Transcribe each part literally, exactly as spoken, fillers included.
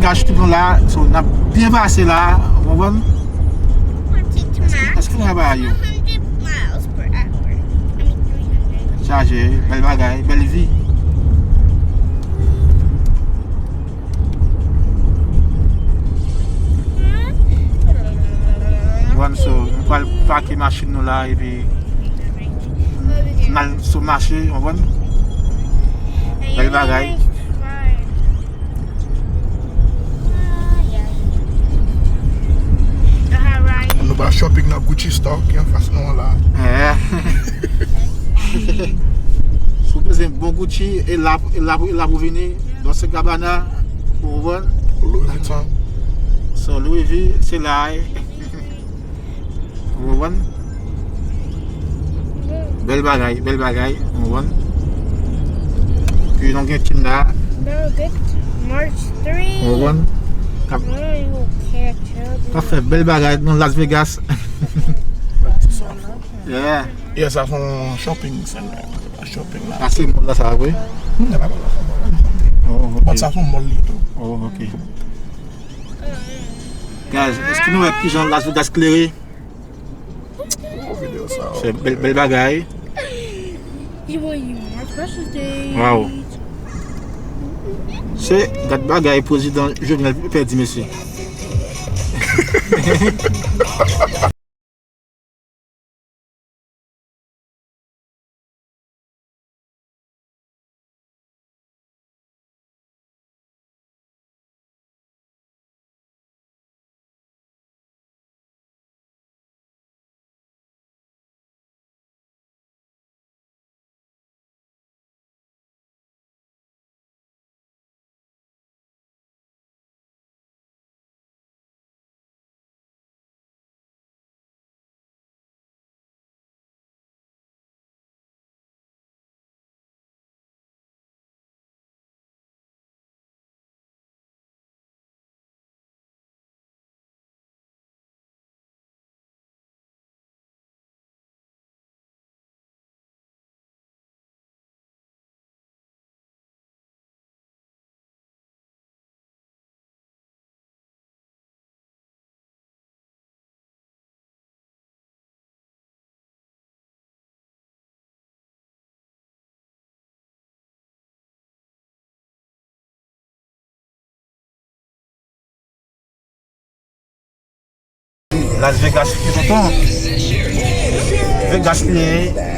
Gaz chouchou la, so n ap byen pase la, ou konprann? Èske, èske nou ap ba yo? Two hundred miles per hour. I mean, three hundred. Chaje, bèl bagay, bèl vi. Ou konprann, so, nou pral pake machin nou la, epi n al sou mache, ou konprann? Bèl bagay. Nou ba shopping nan Gucci Store ki anfas nou an la. Eh. Si w bezwen bon Gucci, e la, e la, e la pou vini. Dolce Gabbana, ou konprann? Louis Vuitton. So, Louis V, se la, eh. Ou konprann? Bèl bagay, bèl bagay, ou konprann? Pi nou gen Chin la. Benedict, March three. Ou konprann? K ap, k ap fè bèl bagay nan Las Vegas. Yeah. Yeah, sa se yon shopping center. Shopping la. Sa se mall la sa, vre? Hmm, se pa mall la, se yon mall. Oh, ok. But sa se yon mall li tou. Oh, ok. Guys, èske nou wè kijan Las Vegas klere? Fè bèl, bèl bagay. Wow. Se gad bagay prezidan Jovenel pèdi, mesye. Las Vegas, tonton. Vegas li ye.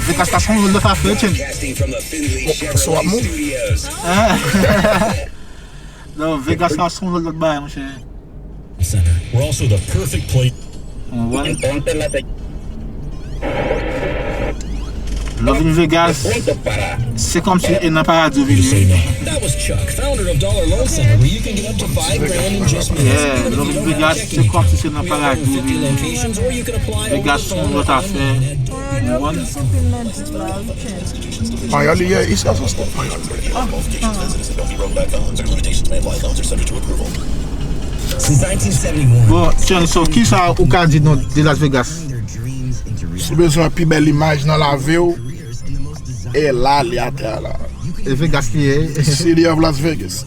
Vegas la se yon lòt afè, Chen. So ap move. Non, Vegas la se yon lòt, lòt bagay, monchè. Center. We're also the perfect place. Ou konprann? Lè w vin Vegas, se kòmsi e nan paradi w vin, wi. That was Chuck, founder of Dollar Loan Center, where you can get up to five grand in just minutes. Yeah, lè w vin Vegas, se kòmsi se nan paradi w vin. Vegas se yon lòt afè. Ou konprann? Panyòl li ye, isi a se yon state panyòl. Bon, Chen, so, kisa ou ka di nou de Las Vegas? Si w bezwen pi bèl imaj nan lavi w, e la li atè a la. E Vegas li ye. City of Las Vegas.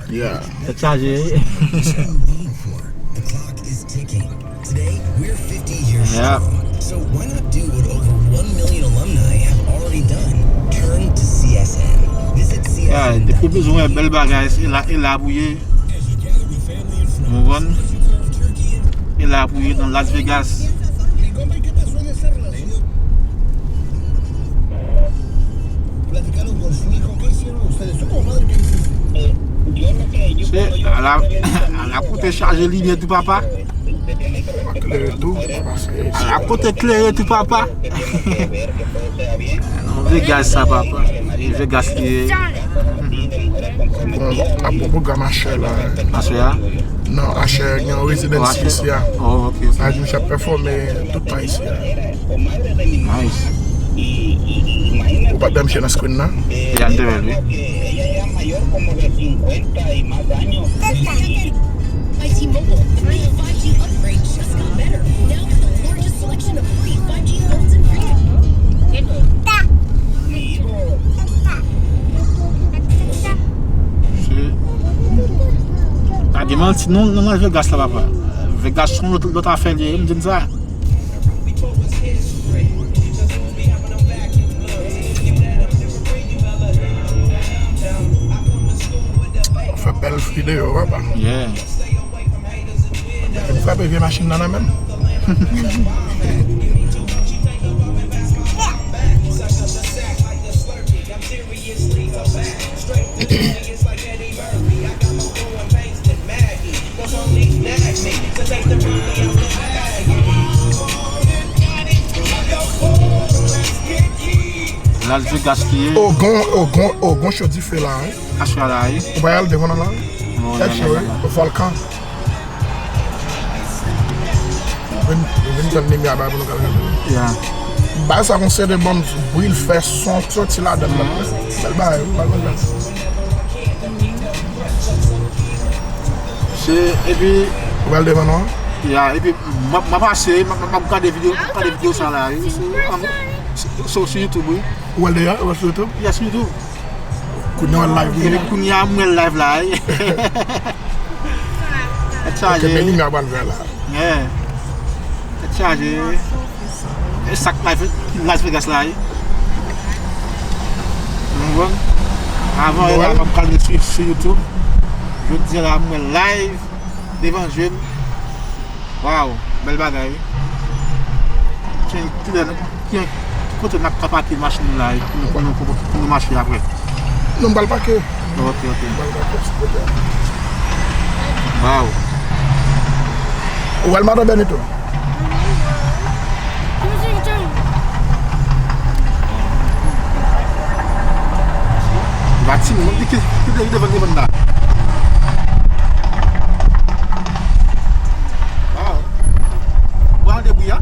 Yeah. Tèt chaje. Today, we're fifty years strong. So why not do what over one million alumni have already done? Turn to C S N. Visit Yeah, depi w bezwen wè bèl bagay, se la, e la pou ye. Ou konprann? E la pou ye nan Las Vegas. Se, ala, ala kote chaje limyè tou, papa. Klere tou, papa, se, se. Ala kote klere tou, papa. Non, Vegas sa, papa. E Vegas li ye. Bon, ap bon pwogram Asher la. Asher a? Non, Asher gen yon rezidans isi a. Oh, ok, ok. Sa di misye ap pèfòme tout tan isi a. Nice. Ou pa t wè misye nan screen nan? Ya, m te wè l, wi. By T-Mobile, the five G upgrade just got better. Now with the largest selection of free five G phones in Freedom. Se, pa gen manti non, nan Las Vegas la, papa. Vegas se yon lòt, lòt afè li ye, m di n sa. Fè bèl videyo, papa. Yeah. Vin frape vye machin nan nan men m. Las Vegas li ye. Ogon, Ogon, Ogon cho dife la, hein. Astra la, wi. Ou pa al devan nan la? Non, Tèt cho, wi. Volkan. Vin, vin tann limyè a bay pou nou gade. Ya. Bay sa gon seri de bon bri l fè, son soti ladan l. Bèl bagay, wi, pa konn. Se, epi ou pral devan non? Ya, epi m ap, m ap pase, m ap, m ap gade videyo, m ap gade videyo sa la, wi. Sou, um, sou, sou, sou YouTube, wi. Ou pral deyò, ou pral sou YouTube? Ya, sou YouTube. Kounye a w live wi. Epi kounye a m wè l live la, wi. Tèt chaje. Ok, men limyè a pral vè la. Yeah. Tèt chaje. E sa k live, Las Vegas la, wi. Ou konprann? Avan, e la, m ap gade sou, sou YouTube. Jodi a la, m wè l live devan je m. Waw, bèl bagay, wi. Ki, ki lè, ki, ki kote n ap ka pake machin nou la, wi, pou nou, pou nou, pou nou mache apre? Non, m pral pake. Ok, ok. M pral pake sou kote a. Waw. Ou wè l, madan Benito? Gati, mwen di ki, ki de, ki devan, devan la. Waw. Waw, de bri a.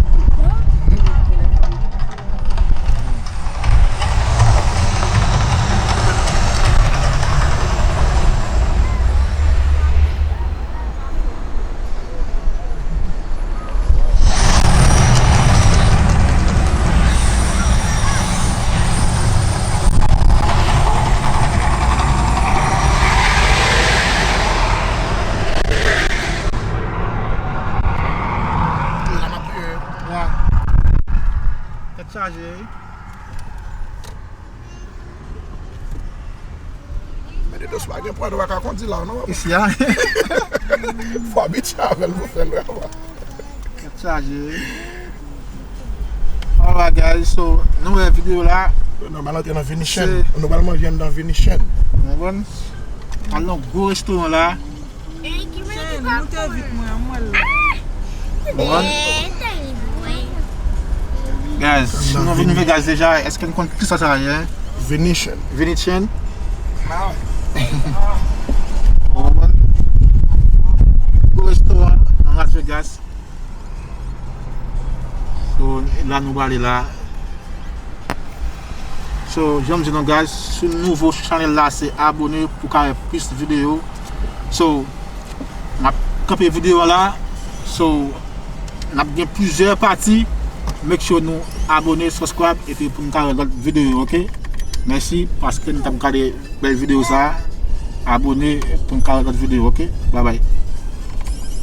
Tèt chaje, wi. Men de dos pa gen pwa, nou pa ka kondi la, non? Isi a. Fò abitye avè l pou fè l vrèman. Tèt chaje, wi. Alright guys, so nou wè videyo la. Nou pral antre nan Venetian. Nou pral manje anndan Venetian. Konprann? Al nan gwo restoran la. Moute vit mwen, mwen la. Konprann? Guys, si nou vin Vegas deja, èske n konn kisa sa ye? Venetian. Venetian? Konprann? Gwo restoran nan Las Vegas. So, la nou prale la. So, jan m di nou guys, si w nouvo sou chanèl la, se abone pou ka wè plis videyo. So, n ap kanpe videyo a la. So, n ap gen plizyè pati. Make sure nou abone, subscribe, epi pou n ka wè lòt videyo, oke? Mèsi paske n t ap gade bèl videyo sa. Abone pou n ka wè lòt videyo, oke? Babay.